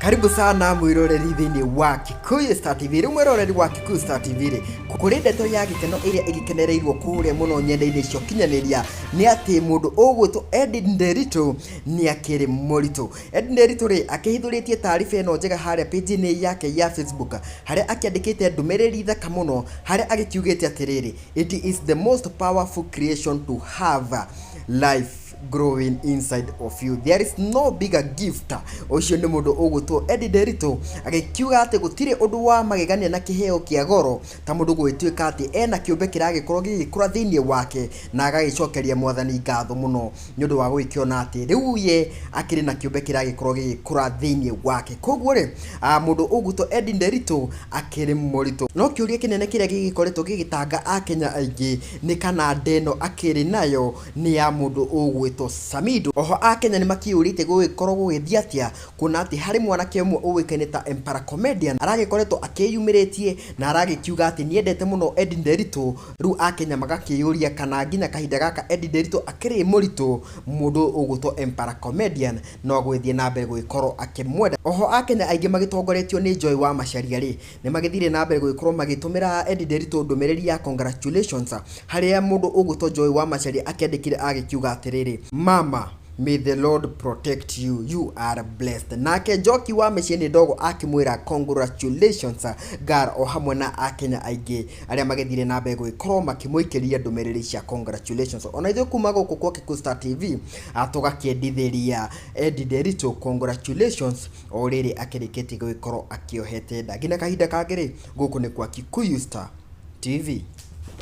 Karibu sana mwiroreri thĩinĩ wa Kikuyu Star TV. Rĩu mwĩroreri wa Kikuyu Star TV rĩ, kũrĩ ndeto ya gĩkeno ĩrĩa ĩgĩkenereirwo kũrĩa mũno nyenda-inĩ cia ũkinyanĩria nĩ atĩ mũndũ ũgwĩtwo Eddie Nderitu nĩ akĩrĩ mũritũ. Eddie Nderitu rĩ, akĩhithũrĩtie taariba ĩno njega harĩa page-inĩ yake ya Facebook harĩa akĩandĩkĩte ndũmĩrĩri thaka mũno harĩa agĩkiugĩte atĩrĩrĩ, "It is the most powerful creation to have life growing inside of you. There is no bigger gift." Ũcio nĩ mũndũ ũgwĩtwo Eddie Nderitu agĩkiuga atĩ gũtirĩ ũndũ wa magegania na kĩheo kĩa goro ta mũndũ gũgĩtuĩka atĩ ena kĩũmbe kĩragĩkorwo gĩgĩkũra thĩinĩ wake, na agagĩcokeria Mwathani ngatho mũno nĩ ũndũ wa gũgĩkĩona atĩ rĩu ye akĩrĩ na kĩũmbe kĩragĩkorwo gĩgĩkũra thĩinĩ wake. Koguo rĩ, mũndũ ũgwĩtwo Eddie Nderitu akĩrĩ mũritũ. No kĩũria kĩnene kĩrĩa gĩgĩkoretwo gĩgĩtanga Akenya aingĩ nĩ kana nda ĩno akĩrĩ nayo nĩ ya mũndũ ũgwĩtwo Samido. Oho Akenya nĩ makĩyũrĩtie gũgĩkorwo gũgĩthiĩ atĩa kuona atĩ harĩ mwanake ũmwe ũĩkaine ta Emperor Comedian aragĩkoretwo akĩyumĩrĩtie na aragĩkiuga atĩ nĩendete mũno Eddie Nderitu. Rĩu Akenya magakĩyũria kana nginya kahinda gaka Eddie Nderitu akĩrĩ mũritũ, mũndũ ũgwĩtwo Emperor Comedian no agũgĩthiĩ na mbere gũgĩkorwo akĩmwenda. Oho Akenya aingĩ magĩtongoretio nĩ Joy wa Macharia rĩ, nĩ magĩthire na mbere gũgĩkorwo magĩtũmĩra Eddie Nderitu ndũmĩrĩri ya congratulations, harĩa mũndũ ũgwĩtwo Joy wa Macharia akĩandĩkire agĩkiuga atĩrĩrĩ, "Mama, may the Lord protect you, you are blessed." Nake Njoki wa Mĩciĩ nĩ Ndogo akĩmwĩra "Congratulations girl", o hamwe na Akenya aingĩ arĩa magĩthire na mbere gũgĩkorwo makĩmũikĩria ndũmĩrĩri cia congratulations. Ona ithuĩ kuma gũkũ kwa Kikuyu Star TV tũgakĩendithĩria Eddie Nderitu congratulations o rĩrĩ akĩrĩkĩtie gũgĩkorwo akĩohete nda. Nginya kahinda kangĩ rĩ, gũkũ nĩ kwa Kikuyu Star TV.